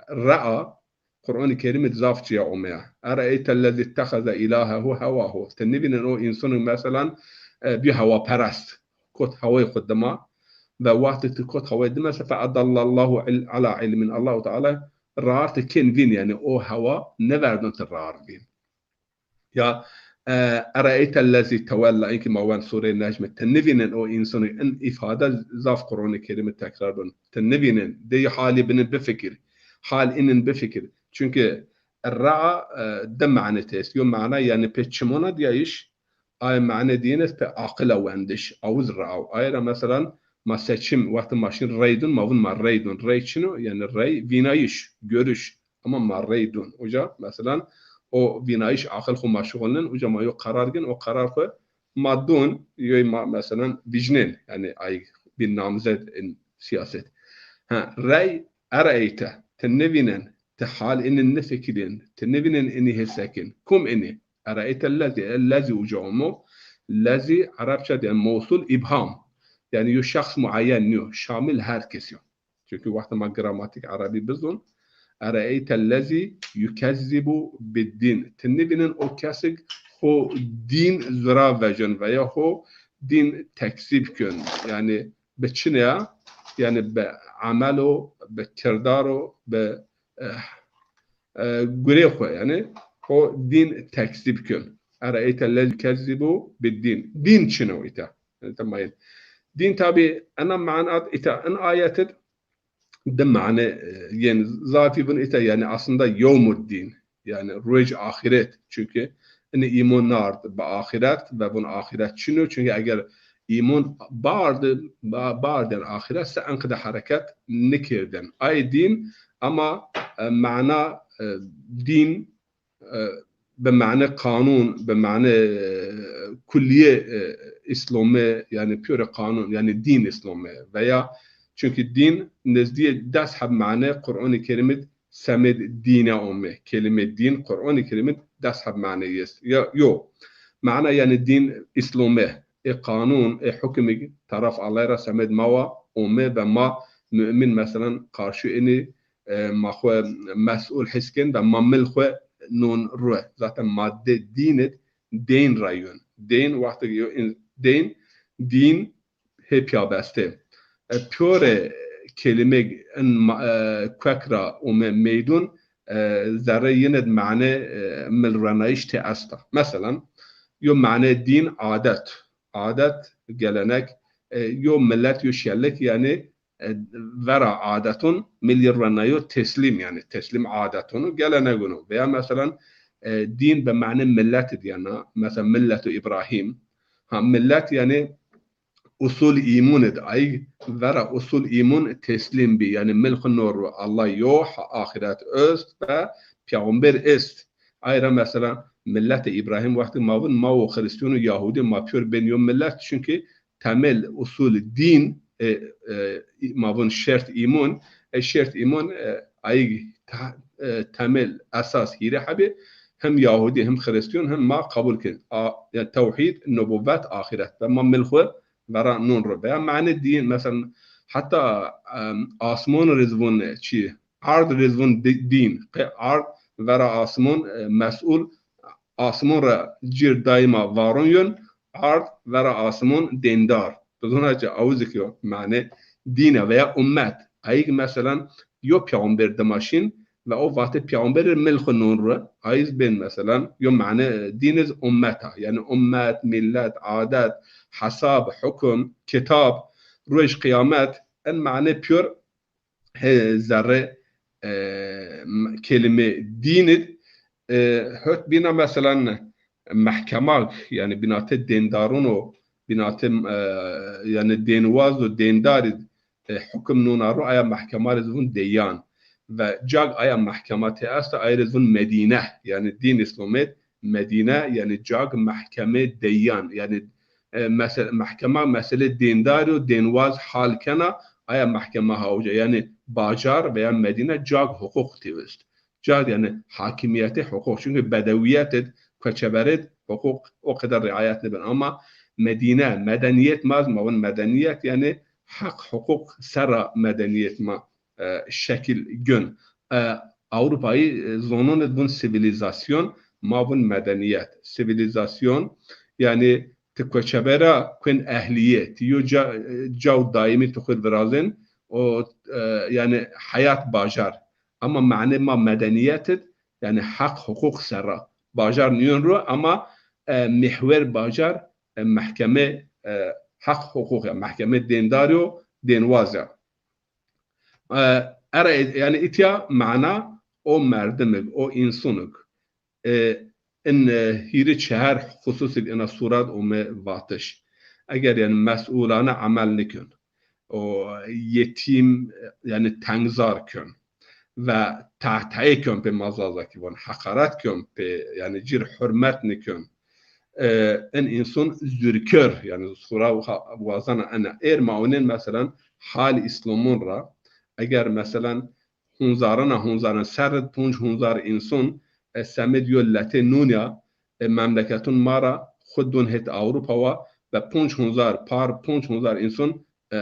Raa, Qur'anî Kerîm id zaf cîya omeya. Eraeytellezî ittexeze îlahehu hewahu. Ti nivînen o însanî, meselan, e, bî hewaperest. Kot hewayê xwu dima. Ve wextê ti kot hewayê dima se, fe adallallahu il-, ala ilmin. Allahu Teala raar ti kên vîn, yanî o hewa nêverdon ti raar vîn. Ya, e, eraeytellezî tewella, inkî ma wen Sûreyê Necm id. Ti nivînen o însanî, in îfade zaf Qur'anê Kerîm id tekrar bin. Ti nivînen, dey halî binin bifikir. Hal inin bifikir. Çunkî raa, e, di mane tê est. Yo mana yanî pê çimona diyayîş, ay mane diyên est pê aqila wendiş, awiz raa. Ay ra meselan, ma seçim, wextê ma şin rey dun, ma vun ma rey dun. Rey çin o? Yanî rey, vînayîş, görüş. Ama ma rey dun. Uca, meselan, o vînayîş aqil xwu ma şuxulnin, uca ma yo qerar gin, o qerar xwu ma dun, yoy ma, meselan, vîcnên, yanî ay bin namzed in siyaset. Ha, rey, eraeyte, ti nivînen, ti hal inin nifikirîn, ti nivînen inî hîsekîn. Kum inî? Eraeytellezî, ellezî uca omo, lezî Erebçe de mewsul îbham. Yanî yo şexs muayyen nîyo, şamil her kesî yo. Çunkî wextê ma gramatîk erebî bizon, eraeytellezî yukezzibu biddîn. Ti nivînen o kesik ho dîn zira vejin veya ho dîn tekzîb kön. Yanî bi çinê ya, yanî bi emel o, bi kirdar o, bi, e, e, gurê xwu, yanî ho dîn tekzîb kön. Eraeytellezî yukezzibu biddîn. Dîn çin o îta. Yanî, temayên. Dîn tabî ena manat îta in ayet id di mane, e, yên zafî vun îta, yanî aslında yewmuddîn, yanî ruej axîret. Çunkî inî îmon nard bi axîret ve vun axîret çin o. Çunkî eger îmon bard, ba-, bardên axîret se enqede hereket nikerdên. Ay dîn ama, e, mana, e, dîn, e, bi mane qanûn, bi mane, e, kullîye, e, Îslome, yanî pîyorê qanûn, yanî dîn Îslome veya çunkî dîn nizdîyê des heb mane Qur'anê Kerîm id semêd dîne ome. Kelîme dîn Qur'anê Kerîm id des heb maneyî est. Ya, yo. Mana yanî dîn Îslome. Ê qanûn, ê hukimî taraf Allahî ra semêd ma wa ome ve ma mu'min, meselan, qarşî inî, e, ma xwu mes'ul his kên ve ma mil xwu non ru. Zaten madde dîn id deyn ra yun. Deyn wextê yo in-, deyn, dîn, hê pîyabestê. E, pîyorê kelîmêk in ma-, e, kuek ra ome meydun, e, zerrê yin id mane, e, milrenayîş tê esta. Meselan, yo mane dîn adet. Adet, gelenek, e, yo milet, yo şelik, yanî, e, vera adeton, milî renayo teslîm, yanî teslîm adeton û gelenegon o. Veya meselan, e, dîn bi mane milet id yena, mesela milletu Îbrahîm. Ha, milet yanî usul îmûn id, ay vera usul îmûn teslîm bî, yanî mil xwu no ru, Allah yo, ha, axîret est ve peyxamber est. Ay ra mesela milletê Îbrahîm wextê ma vun ma wo Xirîstîyon û Yahûdî, ma pîyor bên yo milet, çunkî temel, usul, dîn, e, e, ma vun şert îmûn, e, şert îmûn, e, ayîg te-, e, temel, esas hîrê hebî, hem Yahûdî, hem Xirîstîyon, hem ma qebul kin. A, yanî tewhîd, nubuwet, axîret. Ve ma mil xwu vera non ru. Veya mane dîn, mesela heta, em, asmon rê zî vun çi, ard rê zî vun di-, dîn. Qe ard vera asmon, e, mes'ul, asmon ra cîr daîma varon yön, ard vera asmon dêndar. Bizona ci awizik yo mane dîn a veya ummet. Ayîg meselan yo peyxamber dima şîn ve o vatê peyxamberî mil xwu non ru. Ayîz bên meselan yo mane, e, dîn iz ummet a. Yanî ummet, millet, adet, hesab, hukum, kitab, ruej qiyamet, en mane pîyor he zerre, e, m-, kelime dîn id, e, hot bîna, meselan, mehkemag, yanî bînate dêndarûn o, bînate, e, yanî dênwaz û dêndar id, e, hukim nûna ro, aya mehkema rê zî vûn deyan. Ve cag aya mehkema tê esta, ay rê zî vûn Medîne, yanî dîn Îslamê Medîne, yanî cag mehkemê deyan, yanî, e, mese-, mehkema meselê dêndarî û dênwaz hal kena, aya mehkema ha uca. Yanî bajar veya Medîne cag huquq têwist. Cag yanî hakimiyetê huquq. Çunkî bedewiyet id, koçeber id huquq o qeder riayet nêben. Ama Medîne, medeniyet ma, ma vûn medeniyet, yanî heq huquq serra medeniyet ma, e, şekil gön. E, Avrupayî, e, zonûn id vûn sivilîzasyon, ma vûn medeniyet. Sivilîzasyon, yanî ti koçebera kuên ehliye, ti yo ca-, e, caw daîmî ti xwu virazên, o, e, yanî heyat bajar. Ama manê ma medeniyet id, yanî heq huquq serra. Bajar nîyon ro, ama, e, mihwer bajar, e, mehkeme, e, heq huquq ya, mehkeme dêndarî û dênwaz ya. E, era, yanî îtya mana o merdimig, o însunig. E, in, e, hîrê çehar xususig ina sûra d ome vatiş. Eger, yanî, mesûlane emel nikön, o yetîm, yanî, tengzar kön ve tehteyê kön pê, ma Zazakî vûn, heqaret kön pê, yanî, cir hurmet nikön. E, in însun zûrkor, yanî, sûra wa-, wazena ena. Êr ma onên, meselan, hal Îslamûn ra, eger, meselan, hunzarana hunzaran, serr id ponc hunzar însun, e, semêd yo letê nûn ya, e, memleketûn ma ra xwu dûn hêt Ewropa wa ve ponc hunzar, par ponc hunzar însun, e,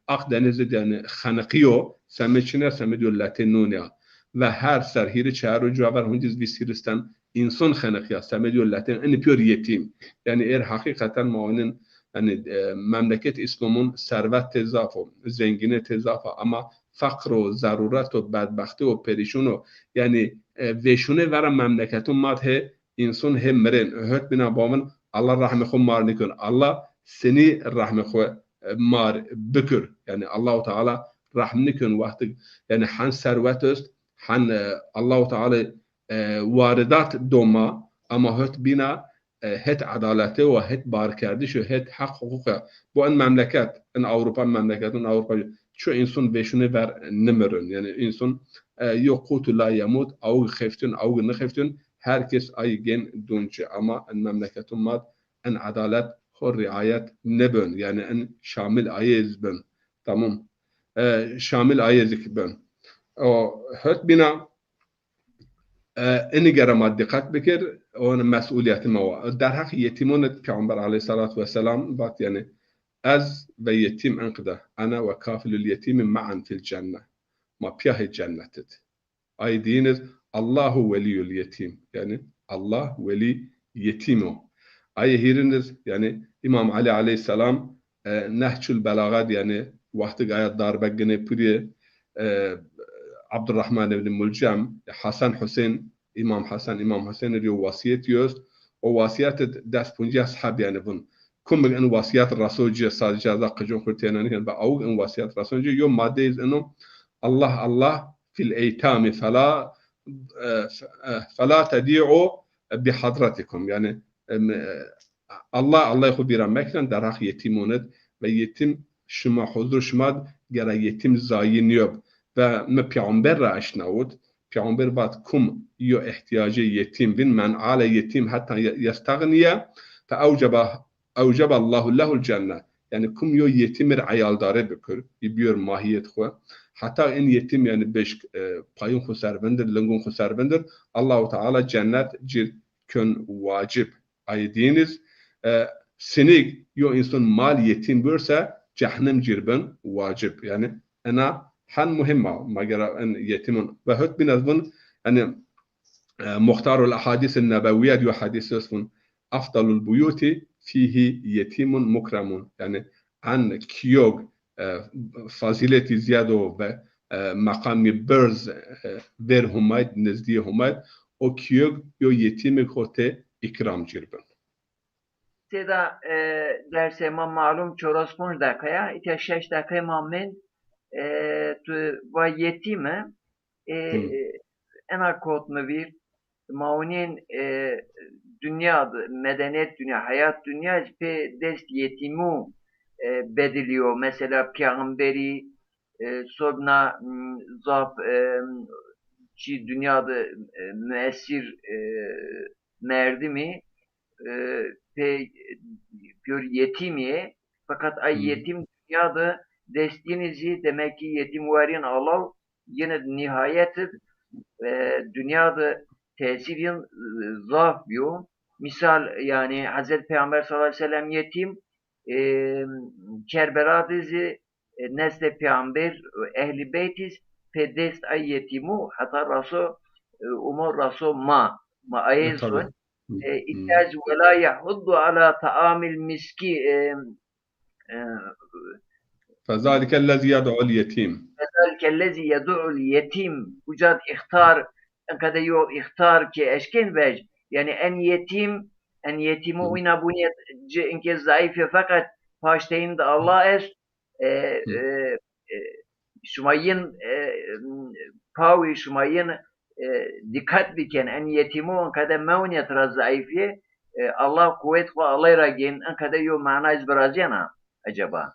Akdenizî d, yanî, xeniqîyo, semêd çin ya, semêd yo letê nûn ya. Ve her ser hîrê çehar û cuwa ver huncîz vîst hîris ten însun xeniqîya, semêd yo letê nûn, inî pîyor yetîm. Yanî êr heqîqeten ma onên, yanî, e, memleket Îslamûn servet tê zaf o, zengîne tê zaf a, ama feqr o, zerûret o, bedbextî o, perîşûn o. Yanî, e, vêşûnê vera memleketûn ma d hê însun hê mirên. Hot bîna bavin, Allah rehmê xwu mar nikon. Allah senî rehmê xwu, e, mar bikir. Yanî Allahu Teala rehm nikon wextig, yanî hen serwet est, hen, e, Allahu Teala, e, waridat do ma, ama hot bîna, e, hêt edalete û hêt barkerdiş û hêt heq huquq ya. Bo in memleket, in Ewropa memleketûn, Ewropa, ço însun vêşûnê ver nimirin. Yanî însun, e, yo qutu la yemut, awig xeftûn, awig nixeftûn, her kes ay gên dûn ci. Ama in memleketûn ma d in edalet ho riayet nibin. Yanî in şamil ayê iz bin. Tamam. E, şamil ayê zik bin. O hot bîna, e, inî gere ma dîqet bikir, o mesûlîyetê ma wa. Derheq yetîmûn id Peyxamber aleyhîsselatu wesselam vat, yanî, ez ve yetîm inqide, ene ve kafilul yetîmi me'en fil cenne. Ma pîya hê cennet id. Ayê dîyin iz Allahu welîyul yetîm. Yanî Allah welî yetîm o. Ayê hîrin iz, yanî, Îmam Elî aleyhîsselam, e, Nehcul Belaxe d, yanî, wextig aya darbe ginê purî, e, Abdurrahman ibn Mulcem, Hasan Husên, Îmam Hasan, Îmam Husên ir yo wasîyetî yo est. O wasîyet id des poncîyes heb, yanî, vûn. Kumig in wasîyet reso ci, sadece ez a qicûn xwu têna nîken, ve awig in wasîyet reson ci, yo madde iz ino, Allah, Allah fil eytami fela, e, f-, e, fela tedî'u bi hadratikum. Yanî, em, e, Allah, Allahê xwu vîra mekînen, derheq yetîmûn id ve yetîm şima, huzur şima d gere yetîm zayî nîyob. Ve mi Peyxamber ra eşnawit, Peyxamber vat, kum yo îhtîyacê yetîm vîn, men ale yetîm heta ye-, yestexnîye, fe ewcebe, ewcebe Allahu lehul cenne. Yanî kum yo yetîm ir eyaldarî bikir, î bîyor mahîyet xwu. Heta in yetîm, yanî, bişk, e, payûn xwu ser vindir, lingûn xwu ser vindir, Allahu Teala cennet cir kön wacib. Ayê dîyin iz, e, sinîg yo însun mal yetîm bûr se, cehnem cir bin wacib. Yanî ina hen muhîm a, ma gera in yetîmûn. Ve hot bîn ez vûn, yanî, e, Muxtarul Ehadîs Nebewîye d yo hedîs est vûn, "Efdalul buyuti fîhî yetîmun mukremun." Yanî en kîyog, e, fazîletî zîyad o ve, e, meqamî birz, e, ver Huma id, nizdîyê Huma id, o kîyog yo yetîmig ho tê îkram cir bin. Sêda, e, dersê ma malum çoroz ponc deqe ya, îtya şeş deqe ma mend. E, tu va yetîm e. E, Hı. e, ena kot mi vîr, ma onên, e, dinya de, medeniyet dinya, hayat dinya pê dest yetîmû, e, bedilîyo. Mesela peyxamberî, e, sobna, m, zaf, e, çî dinya de, e, müessir, e, merdimî, e, pê, pêr yetîmî yê. Feqet ay Hı. yetîm dinya de dest yînî zî, demek ki yetîm warîn alaw, yine nîhayet id, e, dinya de tesîr yin, e, zaf bîyo. Misal, yanî Hezret Peyxamber sallallahu aleyhi ve sellem yetîm, e, Kerbela de zî, e, neslê Peyxamber, ehlî beyt iz pê dest ay yetîmû heta raso, e, umo raso ma. Ma ayê E, tabii. son, Hı, e, hı. ihtiyacî, "Ve la yahuddu ala taamil miski", e, e, Fezalike lezî yed'ul yetîm. Fezalike lezî yed'ul yetîm. Uca d îxtar, enqede yo îxtar ki eşkên vej. Yanî en yetîm, en yetîmû Hı. wîna bûnîyet ci inkê zayîf yê, feqet paşteyîn de Allah est. E, Hı. e, e, şima yin, e, pawî, şima yin, e, dîqet biken, en yetîmû enqede mewnîyet ra zayîf yê, e, Allah quwet xwu alay ra gên, enqede yo mana iz virazîyena eceba?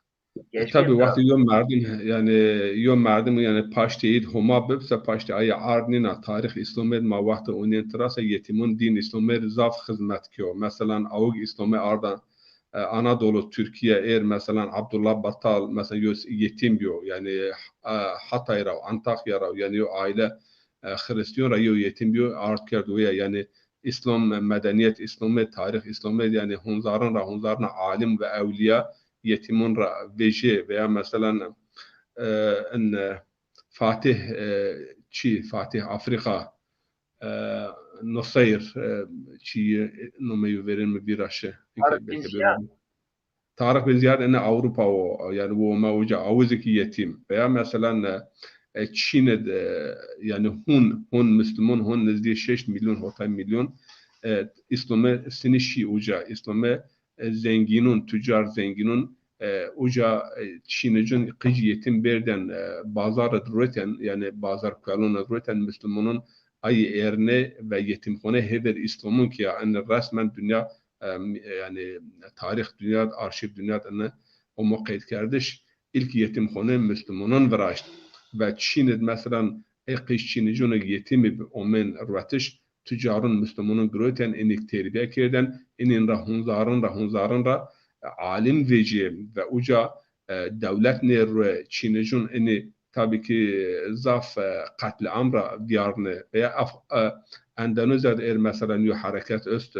E, Keşke tabii, ta- wextê yo merdim, yanî yo merdim, yanî paştê id Homa bib, se paştê ayê ard nîna. Tarîx Îslamê d ma wextê onên tira se yetîmûn dîn Îslamê d zaf xizmet kîyo. Meselan, awig Îslamê arda, e, Anadolu, Türkiye, êr, meselan, Abdullah Battal, meselan, yo yetîm bîyo, yanî, e, Hatay ra, Antakya ra, yanî yo aile, e, Xiristîyon ra yo yetîm bîyo, ard kerd weye, yanî Îslam, medenîyet Îslamê, tarîx Îslamê, yanî hunzarin ra, hunzarin ra alim ve ewlîya yetîmûn ra vejê veya meselan, e, in, e, Fatih, e, çî, Fatih Afrika, e, Nuseyr, e, çî, e, nomeyo verên mi vîra şi. Tarık Bin Ziyad. Tarix Bin Ziyad ene Ewropa o, yanî wo ma uca awizê ki yetîm. Veya meselan, e, e, Çîn id, e, yanî hun, hun Müslüman, hun nizdî şeş milyon, hotay milyon, e, Îslamê sinî şî uca. Îslamê, e, zengînun, tucar zengînun, e, uca, e, Çînicun qij yetîm bêrden, e, bazar id rueten, yanî bazar kuelon id rueten, Müslümanun ayî êrnê ve yetîmxone hêver Îslamun ki ya, ene resmen dinya, e, yanî tarîx dinya, arşîv dinya ene omo qeydkerdiş, ilk yetîmxone Müslümanan viraşt. Ve Çîn id meselan ey qij Çînicun ig yetîmî bi omên ruetiş, tucarun Müslümanun girotên, inik terbiye kêrden, inin ra hunzarin ra, hunzarin ra, e, alim vecîyê ve uca, e, dewlet nêrue Çînicun ini tabii ki zaf, e, qetliam ra vîyarne. Veya Af-, e, Endonezya de êr meselan yo hereket est,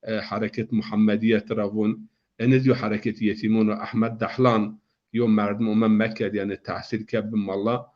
e, hereket Muhammediye tira vun. Eniz yo hereket yetîmûn o, Ahmet Dahlan, yo merdim ome Mekke de, yanî tehsîl ke bi mala,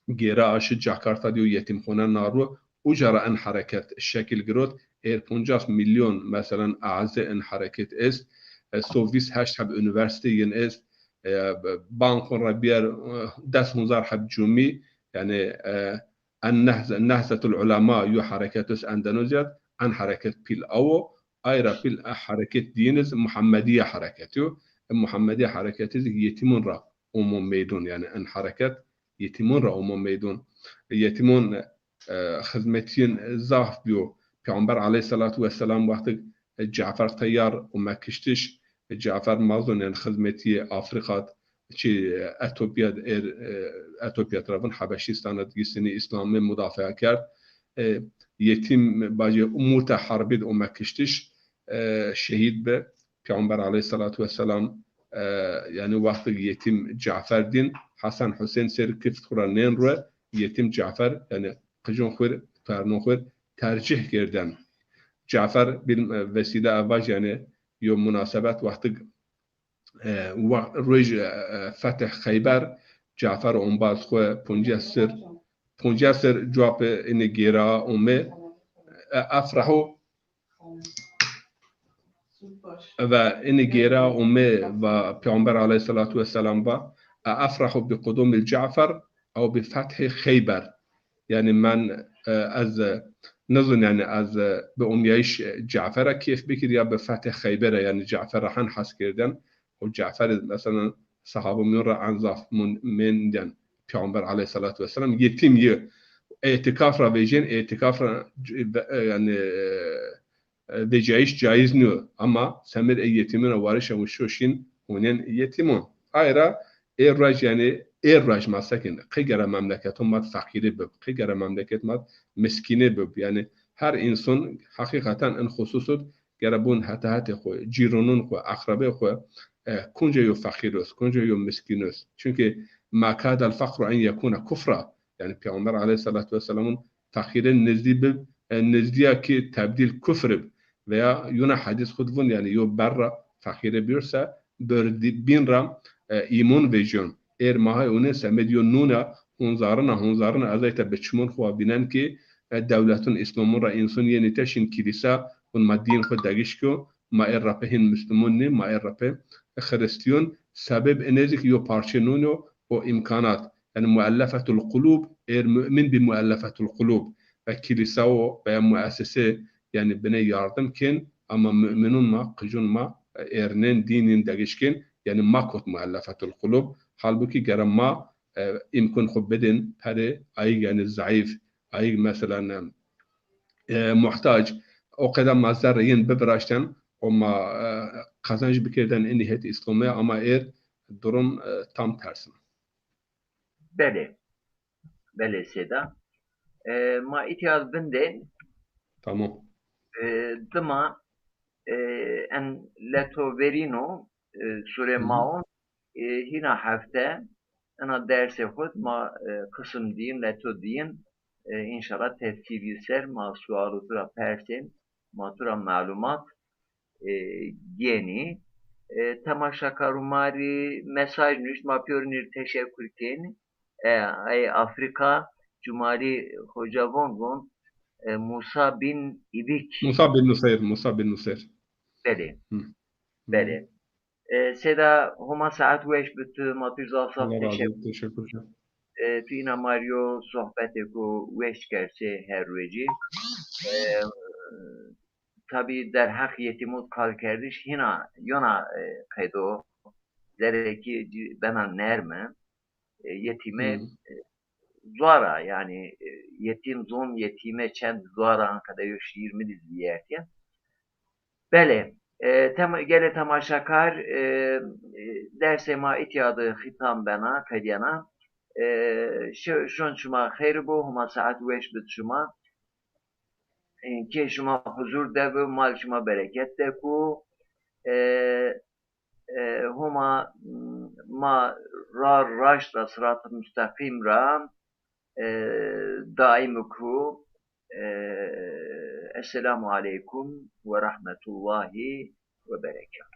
gêra aşi Jakarta de yo yetîmxone na ro, uca ra en hereket şekil girot. Êr poncas milyon, meselan, azê en hereket est. E, so vîst heşt heb unîversîte yin est. E, bankon ra bîyer, e, des hunzar heb cumî, yanî, e, en Nehze-, Nehzetul Ulema yo hereket est Endonezya, en hereket pîl awo, ay ra pîl, e, hereket dîyin iz Muhammediye hereket yo. E, Muhammediye hereket iz yetîmûn ra omo meydon, yanî en hereket yetîmûn ra omo meydon. Yetîmûn, e, xizmetîyên zaf bîyo. Peyxamber aleyhîsselatu wesselam wextig, e, Cafer Teyyar ome kiştiş, e, Cafer ma zon, yanî xizmetîyê Afrîka d, çi, e, Etopya d, êr, e, Etopya tira vun, Hebeşîstan d, gistinî Îslamî mudafea kerd. E, yetîm bacê Mute Herbî d ome kiştiş, e, şehîd bi. Peyxamber aleyhîsselatu wesselam, e, yanî wextig yetîm Cafer dîn, Hesen Husên sêr kift xwu ra nên rue, yetîm Cafer, yanî qijûn xwir, pernon xwir tercîh kêrden. Cafer bil, e, vesîle evaj, yanî yo munasebet wextig, e, wa-, roj, e, e, Fetih Xeyber, Cafer ombaz xwu poncîya sir, poncîya sir cuapê ini gêra ome, e, efrahu Ve ini gêra ome va Peyxamber aleyhîsselatu wesselam va, "E efrahu bi qudumil Cafer ew bi fethî Xeyber." Yanî men, e, ez, e, nizon, yanî ez, e, bi omyayîş, e, Cafer ra kêf bikir ya bi fethê Xeyber ra, yanî Cafer ra hen hes kêrden. O Cafer, meselan, Sahabû mîyon ra en zaf mûn-, mendên Peyxamber aleyhîsselatu wesselam yetîm yi. Îtîkaf ra vejên, îtîkaf ra c-, ve-, e, yanî, e, e, vecayîş cayîz nîyo. Ama semêd ê yetîmîn ra warişen û şoşîn hûnên yetîmûn. Ay ra ê ruej, yanî ê ruej ma sekên, qey gere memleketon ma d feqîrî bib, qey gere memleket ma d miskînî bib. Yanî her însan heqîqeten in xusus id gere bûn hete hetê xwu, cîronun xwu, eqrebê xwu, e, kunca yo feqîr os, kunca yo miskîn os. Çunkî "ma kadel feqru en yekûne kufra", yanî Peyxamber aleyhîsselatu wesselamûn feqîrê nizdî bib, e, nizdîya ki tebdîl kufr ib veya yuna hedîs xwu d vûn, yanî yo berra feqîrê bîyor se, berdî-, bîn ra, e, îmon vejîyon. Êr ma hay ûnê semêd yo nûna hûn zarina, hûn zarina, ez ayta bi çimûn xwu wa vînen ki, e, dewletûn îslamûn ra însan yenî te şîn kîlîsa, vûn ma dîn xwu degiş kîyo, ma êr ra pê hîn muslimûn nî, ma êr ra pê xiristîyon. Sebeb inê zî ki yo parçe nûn o, o îmkanat. Yanî muellefetul qulûb, êr mu'min bî muellefetul qulûb. Ve kîlîsa wo veya muessese, yanî binê yardim kên, ama mu'minûn ma, qicûn ma, e, êrnên dînîn degiş kên, yanî ma kot muellefetul qulûb. Halbukî gere ma, e, îmkûn xwu bidên perê ayîg, yanî zayîf, ayîg mesela, e, muhtac, o qeda ma zerrê yin biviraşten û ma, e, qezenc bikerdên inî het Îslamê, ama êr durum, e, tam ters in. Belê. Belê Sêda. E, ma îtya vindên. Tamam. E, dima, e, en leto verîno, e, sûrê Hı hı. ma on, e, hîna hefte ena dersê xwu d ma, e, qisim dîyin, leto dîyin. E, înşallah tefsîlî ser ma sualû tu ra persên, ma tu ra melumat, e, gênî. E, temaşekarû ma rî mesaj nuşt, ma pîyor nî rî teşekur kên. E, ey Afrika, cumarî hoca von von, e, Musa bin Îbik. Musa bin Nuseyr, Musa bin Nuseyr. Belê. Hı. Belê. E, Sêda, Homa saet weş bi tu, ma tu zaf zaf Allah razı teşekkür. Olsun, teşekkür ederim. E, tu îna ma rî yo sohbetêko weş kerd sey her rojî. E, tabî derheq yetîmû kal kerdiş hîna yona, e, qeydo. Zerê ki ci bena nermi. E, yetîme, Hı. e, zuar a, yanî, e, yetîm zon, yetîme çend zuar a, anqede yo şîîr mi dî zîyertîye. Belê, e, tema-, gelê temaşakar, e, e, dersê ma îtya di xîtam bena, qedîyena. E, şi-, şon şima xeyr bo, Homa saet weş bid şima. E, kê şima huzur de bi, mal şima bereket de ku. E, e, Homa, m-, ma ra raşt ra, sirat-ı musteqîm ra, e, daîm ku. E, Esselamu aleykum ve rahmetullahi ve berekatuhu.